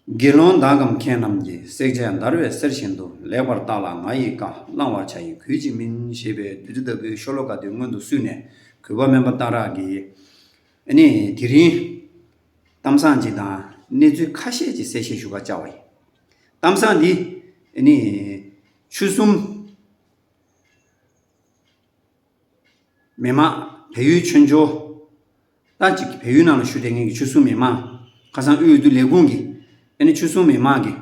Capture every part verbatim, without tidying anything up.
དགེ་སློང་དག་གམ་མཁས་རྣམས་ཀྱིས། བསྲེག་བཅད་འདར་བའི་གསེར་བཞིན་དུ། ལེགས་པར་བརྟགས་ལ་ང་ཡི་བཀའ། བླང་བར་བྱ་ཡི་གུས་ཀྱིས་སྨིན། ཞེས་པའི་བདུད་རྩི་ལྟ་བུའི་ཤོ་ལོ་ཀ་དེ་སྔོན་དུ་བསུས་ནས་གུས་པ་སྨོན་པ་བཏང་རག་གིས། ཨ་ནི་དེ་རིང་གཏམ་བཟང་ཅིག་དང་གནས་ཚུལ་ཁ་ཤས་ཅིག་གསལ་བཤད་ཞུ་བར་བཅར་བ་ཡིན། གཏམ་བཟང་འདི་ཨ་ནི་ཆུ་གསུམ་མི་དམངས་བལ་ཡུལ་ཆོས་འབྱོར། ད་ཅིག་བལ་ཡུལ་ནང་ལ་བཞུགས་བསྡད་མཁན་གྱི་ཆོལ་གསུམ་མི་དམངས། ཁ་སང་དབུས་འོས་བསྡུ་ལས་ཁུངས་ཀྱིས་ཨ་ནི་ཆོལ་གསུམ་མི་དམངས་ཀྱི་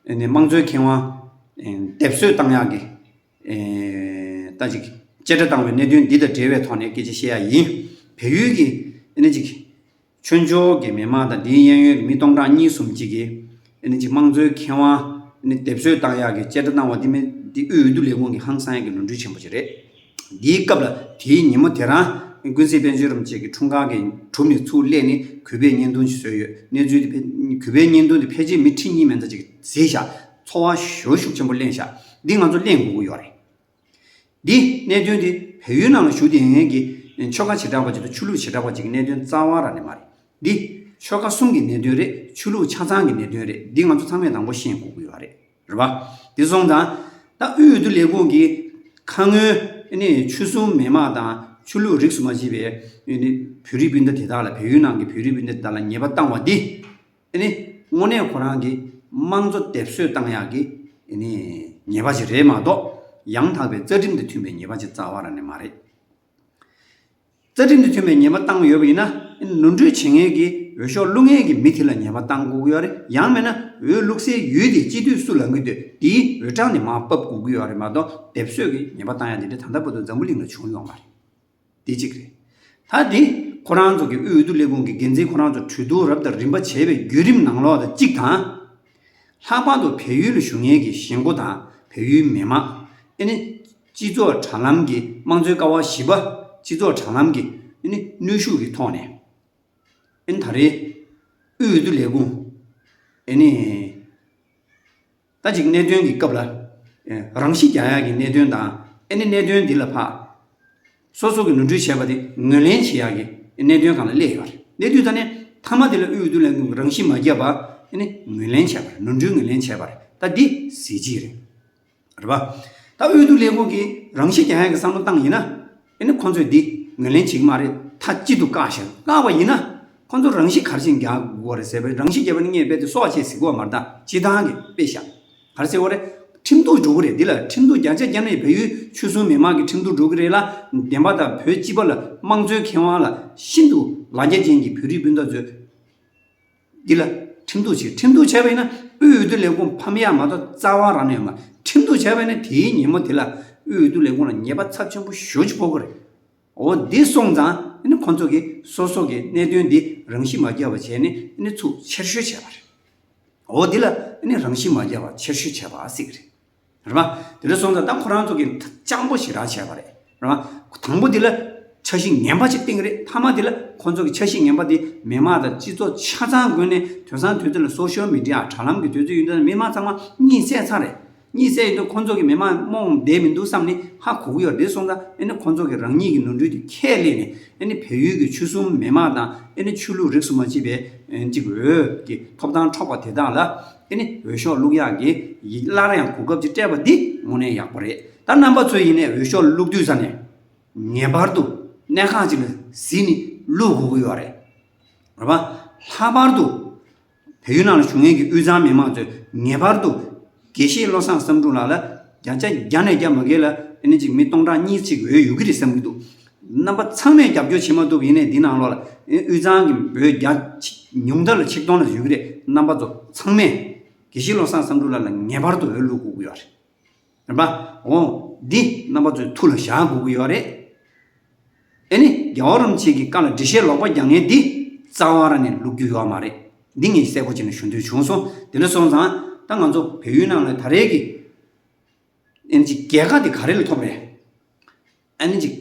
ཨ་ནི་དམངས་གཙོའི་ཁེ་དབང་སྡེབ་གསོད་བཏང་ཡག་གི་ད་ཅིག་བཅད་ཁྲ་བཏང་བའི་གནད་དོན་འདི་དང་འབྲེལ་བའི་ཐོག་ནས་སྐད་ཆ་བཤད་ཡག་ཡིན། བལ་ཡུལ་གྱི་ཨ་ནི་ཅིག་ཆོས་འབྱོར་གྱི་མི་དམངས་དང་དེའི་གཡས་གཡོན་གྱི་མི་སྟོང་ཕྲག་གཉིས་གསུམ་གཅིག་གིས་ཨ་ནི་ཅིག་དམངས་གཙོའི་ཁེ་དབང་ཨ་ནི་སྡེབ་གསོད་བཏང་ཡག་གི་བཅད་ཁྲ་བཏང་བ་འདི་མི་འདི་དབུས་འོས་བསྡུ་ལས་ཁུངས་ཀྱི་ཧང་སང་ཡག་གི་ནོར་འཁྲུལ་ཆེན་པོ་ཞིག་རེད། འདིའི་སྐབས་ལ་དེའི་ཉིན་མོ་དེ་རང་ཀུན་གཟིགས་དཔལ་འབྱོར་རིན་པོ་ཆེ་གི་འཁྲུངས་སྐར་གྱི་གྲུབ་ནས་ཚུར་སླེབས་ནས་གུས་པའི་བརྙན་ཐུང་ཞིག་བཟོས་ཡོད། གནས་ཚུལ་དེ་གུས་པའི་བརྙན་ཐུང་དེ་ཕལ་ཆེར་མི་ཁྲི་གཉིས་མན་ཙམ་ཅིག་གཟིགས་ཤག་ཚོར་བ་ཞེ་པོ་ཤུགས་ཆེན་པོ་ལེན་ཤག་འདི་ང་ཚོ་གླེང་དགོས་ཀྱི་ཡོད་རེད། འདི་གནད་དོན་འདི་བལ་ཡུལ་ནང་ལ་བཞུགས་བསྡད་མཁན་གྱི་ཆོལ་ཁ་བྱེ་བྲག་པ་ཅིག་དང་ཆོས་ལུགས་བྱེ་བྲག་པ་ཅིག་གི་གནད་དོན་རྩ་བ་རང་ནས་མ་རེད། འདི་ཆོལ་ཁ་གསུམ་གྱི་གནད་དོན་རེད། ཆོས་ལུགས་ཆ་ཚང་གི་གནད་དོན་རེད། འདི་ང་ཚོ་ཚང་མས་དང་པོ་ཤེས་དགོས་ཀྱི་ཡོད་རེད། རེད་པ། འདི་སོང་ཙང་ད་དབུས་འོས་བསྡུ་ལས་ཁུངས་ཀྱིས་ཁ་སྔོན་ཨ་ནི་ཆོལ་གསུམ་མི་དམངས་དང་ཆོས་ལུགས་རིས་སུ་མ་ཆད་པའི་ཨ་ནི་བོད་རིགས་སྤུན་ཟླ་དེ་དག་ལ་བལ་ཡུལ་ནང་གི་བོད་རིགས་སྤུན་ཟླ་དེ་དག་ལ་ཉེས་པ་བཏང་བ་འདི། ཨ་ནི་དངོས་གནས་ཁོ་རང་གི་དམངས་གཙོ་སྡེབ་གསོད་བཏང་ཡག་གི་ཨ་ནི་ཉེས་པ་ཞིག་རེད་མ་གཏོགས། ཡང་དག་པའི་རྩ་ཁྲིམས་དང་མཐུན་པའི་ཉེས་པ་ཞིག་རྩ་བ་རང་ནས་མ་རེད། རྩ་ཁྲིམས་དང་མཐུན་པའི་ཉེས་པ་བཏང་ཡོད་པ་ཡིན་ན། ཨ་ནི་ནོར་འཁྲུལ་བྱེད་མཁན་གྱི་འོས་ཤོག་བླུག་མཁན་གྱི་མི་དེ་ལ་ཉེས་པ་བཏང་དགོས་ཀྱི་ཡོད་རེད། ཡང་མིན་ན་འོས་བླུག་སའི་ཡུལ་དེ་སྤྱི་འཐུས་སུ་ལངས་ཀྱི་འདུག་དེའི་འོས་གྲངས་དེ་མར་ཕབ་དགོས་ཀྱི་ཡོད་རེད་མ་གཏོགས། སྡེབ་གསོད་ཀྱི་ཉེས་པ་བཏང་ཡག་དེ་འདྲ་ད་ལྟ་བར་དུ་འཛམ་བུ་གླིང་ལ་བྱུང་ཡོད་མ་རེད། དེ་གཅིག་རེད། ད་དེ་ཁོ་རང་ཚོ་གི་དབུས་འོས་བསྡུ་ལས་ཁུངས་ཀྱི་འགན་འཛིན་ཁོ་རང་ཚོ་གྲོས་བསྡུར་རབ་དང་རིམ་པ་བྱས་པའི་བརྒྱུད་རིམ་ནང་ལོགས་དང་གཅིག་དང་། ལྷག་པར་དུ་བལ་ཡུལ་ལ་བཞུགས་མཁན་གྱི་གཞིས་འགོ་དང་བལ་ཡུལ་མི་མང་། ཨ་ནི་སྤྱི་ཚོགས་དྲ་ལམ་གྱི་དམངས་གཙོའི་ཀ་བ་བཞི་པ་སྤྱི་ཚོགས་དྲ་ལམ་གྱི་ཨ་ནི་གནོན་ཤུགས་ཀྱི་ཐོག་ནས། ཨ་ནི་ད་རེས་དབུས་འོས་བསྡུ་ལས་ཁུངས་ཨ་ནི། ད་ཅིག་གནད་དོན་གྱི་སྐབས་ལ། ཨེ། རང་ཤི་རྒྱག་ཡག་གི་གནད་དོན་དང་། ཨེ་ནི་གནད་དོན་འདི་ལ་ཕར་སོ་སོ་གི་ནོར་འཁྲུལ་བྱས་པ་དེ་ངོས་ལེན་བྱེད་ཡག་གི་གནད་དོན་སྒང་ལ་སླེབས་ཡོད་རེད། གནད་དོན་ད་ནི་མཐའ་མ་དེ་ལ་དབུས་འོས་བསྡུ་ལས་ཁུངས་ཀྱིས་རང་ཤི་མ་བརྒྱབ་པ། ཨེ་ནི་ངོས་ལེན་བྱས་པ་རེད། ནོར་འཁྲུལ་ངོས་ལེན་བྱས་པ་རེད། ད་འདི་གཟི་བརྗིད་རེད། རེད་པ། ད་དབུས་འོས་བསྡུ་ལས་ཁུངས་ཀྱིས་རང་ཤི་རྒྱག་ཡག་གི་བསམ་བློ་བཏང་ཡིན་ན། ཨེ་ནི་ཁོང་ཚོས་འདི་ངོས་ལེན་བྱེད་ཀྱི་མ་རེད། མཐའ་གཅིག་ཏུ་བཀག་བཞག་བཀག་པ་ཡིན་ན། ཁོང་ཚོ་རང་ཤི་ག་རེ་བྱས་རྒྱག་དགོས་རེད་ཟེར་བས། རང་ཤི་བརྒྱབ་པ་ནི་ངས་རྦད་དེ་སྲོག་ཆད་ཟེར་གྱི་ཡོད་མ་རེད། ད་སྤྱིར་བཏང་གི་དཔེ་བཞག་ག་རེ་ཟེར་བ་རེད། ཁྲིམས་གཏུག་འགྲོ་གི་རེད། འདི་ལ་ཁྲིམས་གཏུག་བརྒྱ་ཆ་བརྒྱ་ནས་བལ་ཡུལ་ཆོལ་གསུམ་མི་མང་གི་ཁྲིམས་གཏུག་འགྲོ་གི་རེད་ལ། བདེན་པ་དང་བོད་སྤྱི་པ་ལ་དམངས་གཙོའི་ཁེ་དབང་ལ་ཤིན་ཏུ་ལ་རྒྱ་ཅན་གྱི་བོད་རིགས་སྤུན་ཟླ་ཚོས་འདི་ལ་ཁྲིམས་གཏུག་བྱེད། ཁྲིམས་གཏུག་བྱས་པ་ཡིན་ན་དབུས་འོས་བསྡུ་ལས་ཁུངས་ཕམ་ཡག་མ་གཏོགས་རྩ་བ་རང་ནས་ཡོད་མ་རེད། ཁྲིམས་གཏུག་བྱས་པ་ཡིན་ན་དེའི་ཉིན་མོ་དེ་ལ་དབུས་འོས་བསྡུ་ལས་ཁུངས་ལ་ཉེས་པ་ཚབས་ཆེན་པོ་ཞེ་པོ་ཅིག་ཕོག་གི་རེད། འོ་འདི་སོང་ཙང་ཨ་ནི་ཁོང་ཚོ་གིས་སོ་སོ་གི་གནད་དོན་འདི་རང་ཤི་མ་བརྒྱབ་པ་བྱས་ནས་ཨ་ནི་ཚུར་ཕྱིར་བཤོལ་བྱས་པ་རེད། འོ་འདི་ལ་ཨ་ནི་རང་ཤི་མ་བརྒྱབ་པ་ཕྱིར་བཤོལ་བྱས་པ་ཟེར་གི་རེད། རེད་པ། དེ་འདྲ་སོང་ཙང་ད་ཁོ་རང་ཚོ་གིས་སྤྱང་པོ་ཞེ་དྲག་བྱས་པ་རེད། རེད་པ། དང་པོ་འདི་ལ་འཆར་གཞི་ངན་པ་ཅིག་བཏིང་གི་རེད། མཐའ་མ་འདི་ལ་ཁོང་ཚོ་གི་འཆར་གཞི་ངན་པ་འདི་མི་མང་དང་སྤྱི་ཚོགས་ཆ་ཚང་ངོས་ནས་དུས་སང་དུས་ཚོད་ལ་སོ་ཤལ་མི་ཌི་ཡ་དྲ་ལམ་གི་དུས་ཚོད་ཡིན་དུས་མི་མང་ཚང་མ་གཉིད་སད་ཚར་རེད། གཉིད་སད་ཡོད་དུས་ཁོང་ཚོ་གི་མི་མང་རྨོངས་བསྡད་མི་འདུག་བསམ་ནས་ཧ་གོ་གི་ཡོད་རེད། སོང་ཙང་ཨ་ནི་ཁོང་ཚོ་གི་རང་ཉིད་ཀྱི་ནོར་འཁྲུལ་དེ་ཁས་ལེན་ནས་ཨ་ནི་བལ་ཡུལ་གྱི་ཆོལ་གསུམ་མི་མང་དང་ཨ་ནི་ཆོས་ལུགས་རིས་སུ་མ་ཆད་པའི་ཨ་ནི་གཅིག་འོས་ཀྱི་ཐོབ་ཐང་འཕྲོག་པ་དེ་དག་ལ་ཨ་ནི་འོས་ཤོག་བླུག་ཡག་གི་སླར་ཡང་གོ་སྐབས་ཅིག་སྤྲད་པ་འདི་དངོས་གནས་ཡག་པོ་རེད། ད་རྣམ་པ་ཚོས་ཡིན་ནའི་འོས་ཤོག་བླུག་དུས་ཙ་ནས་ངེས་པར་དུ་གནད་འགག་ཅིག་ལ་གཟིགས་ནས་བླུག་དགོས་ཀྱི་ཡོད་རེད། རེད་པ། ལྷག་པར་དུ་བལ་ཡུལ་ནང་ལ་བཞུགས་མཁན་གྱི་དབུས་གཙང་མི་མང་ཚོས་ངེས་པར་དུ་དགེ་བཤེས་བློ་བཟང་བསམ་འགྲུབ་ལགས་ལ་བརྒྱ་ཆ་བརྒྱ་ནས་བརྒྱ་མ་བརྒལ་ལ་ཨ་ནི་ཅིག་མི་སྟོང་ཕྲག་གཉིས་ཅིག་འོས་ཡོད་ཀྱི་རེད་བསམ་གྱི་འདུག་རྣམ་པ་ཚང་མས་རྒྱབ་སྐྱོར་བྱེད་མ་ཐུབ་པ་ཡིན་ནའི་འདི་ནང་ལོགས་ལ་ཨ་ནི་དབུས་གཙང་གི་འོས་བརྒྱ་ཆ་ཉུང་མཐའ་ལ་ཆིག་སྟོང་ལ་ཡོད་ཀྱི་རེད། རྣམ་པ་ཚོ་ཚང་མས་དགེ་བཤེས་བློ་བཟང་བསམ་འགྲུབ་ལགས་ལ་ངེས་པར་དུ་འོས་བླུག་དགོས་ཀྱི་ཡོད་རེད། རེད་པ། འོ། འདི་རྣམ་པ་ཚོས་ཐུགས་ལ་བཞག་དགོས་ཀྱི་ཡོད་རེད། ཨེ་ནི་རྒྱལ་བ་རིན་པོ་ཆེ་གི་བཀའ་ལ་འགྲེལ་བཤད་ལོག་པ་རྒྱག་མཁན་འདི་རྩ་བ་རང་ནས་བླུག་རྒྱུ་ཡོད་མ་རེད། འདི་ངས་གསལ་པོ་བྱས་ནས་ཞུ་འདོད་བྱུང་སོང་། དེ་འདྲ་སོང་ཙང་ད་ང་ཚོ་བལ་ཡུལ་ནང་ལ་ད་རེས་ཀྱི་ཨེ་ནི་ཅིག་རྒྱལ་ཁ་དེ་ག་རེ་ལ་ཐོབ་རེད། ཨེ་ནི་ཅིག་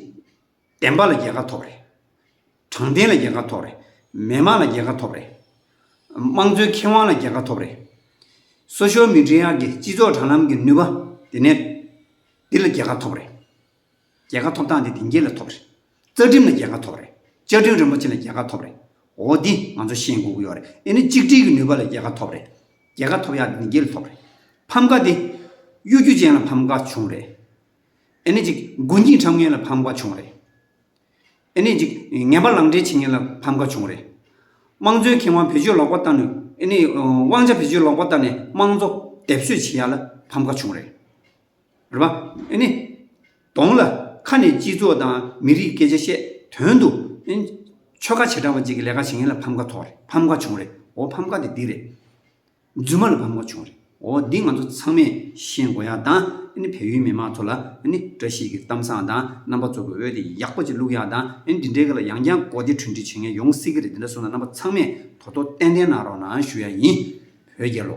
བདེན་པ་ལ་རྒྱལ་ཁ་ཐོབ་རེད། དྲང་བདེན་ལ་རྒྱལ་ཁ་ཐོབ་རེད། མི་མང་ལ་རྒྱལ་ཁ་ཐོབ་རེད། དམངས་གཙོའི་ཁེ་དབང་ལ་རྒྱལ་ཁ་ཐོབ་རེད། སོ་ཤལ་མི་ཌི་ཡ་གི་སྤྱི་ཚོགས་དྲ་ལམ་གྱི་ནུས་པ་དེ་ནས་འདི་ལ་རྒྱལ་ཁ་ཐོབ་རེད། རྒྱལ་ཁ་ཐོབ་སྟངས་དེ་དེང་གི་ལ་ཐོབ་རེད། རྩ་ཁྲིམས་ལ་རྒྱལ་ཁ་ཐོབ་རེད། བཅའ་ཁྲིམས་རིན་པོ་ཆེ་ལ་རྒྱལ་ཁ་ཐོབ་རེད། འོ་འདི་ང་ཚོ་ཤེས་དགོས་ཀྱི་ཡོད་རེད། ཨེ་ནི་གཅིག་སྒྲིལ་གྱི་ནུས་པ་ལ་རྒྱལ་ཁ་ཐོབ་རེད། རྒྱལ་ཁ་ཐོབ་ཡག་འདི་འདྲ་ལ་ཐོབ་རེད། ཕམ་ཁ་དེ་གཡོ་སྒྱུ་ཅན་ལ་ཕམ་ཁ་བྱུང་རེད། ཨ་ནི་ཅིག་མགོ་སྙིང་འཁྲབ་མཁན་ལ་ཕམ་ཁ་བྱུང་རེད། ཨ་ནི་ཅིག་ངན་པ་ལག་འབྲེལ་བྱེད་མཁན་ལ་ཕམ་ཁ་བྱུང་རེད། དམངས་གཙོའི་ཁེ་དབང་བེད་སྤྱོད་ལོག་པ་བཏང་ནས། ཨ་ནི་དབང་ཆ་བེད་སྤྱོད་ལོག་པ་བཏང་ནས་དམངས་གཙོ་སྡེབ་གསོད་བྱེད་ཡག་ལ་ཕམ་ཁ་བྱུང་རེད། རེད་པ། ཨ་ནི་གདོང་ལ་ཁ་ནས་སྤྱི་ཚོགས་དང་མི་རིགས་སྐད་ཆ་བཤད། དོན་དུ་ཨ་ནི་ཆོལ་ཁ་བྱེ་བྲག་པ་ཅིག་གི་ལས་ཀ་བྱེད་མཁན་ལ་ཕམ་ཁ་ཐོགས་རེད། ཕམ་ཁ་བྱུང་རེད། འོ་ཕམ་ཁ་དེ་འདི་རེད། རྫུན་མ་ལ་ཕམ་ཁ་བྱུང་རེད། འོ་འདི་ང་ཚོ་ཚང་མས་ཤེས་དགོས་ཡག་དང་། ཨ་ནི་བལ་ཡུལ་མི་མང་ཚོ་ལ་ཨ་ནི་བཀྲ་ཤིས་ཀྱི་གཏམ་བཟང་དང་རྣམ་པ་ཚོ་གི་འོད་དེ་ཡག་པོ་ཅིག་བླུག་ཡག་དང་། ཨ་ནི་འདི་འདྲའི་གི་ལ་ཡང་བསྐྱར་གོ་བདེ་གྲུབ་འབྲས་བྱེད་མཁན་ཡོང་སྲིད་ཀྱི་རེད། འདི་འདྲ་སོང་ན་རྣམ་པ་ཚང་མས་ཐོག་ཐོག་ཏན་ཏན་གནང་རོགས་གནང་ཞུ་ཡག་ཡིན། བོད་རྒྱལ་ལོ།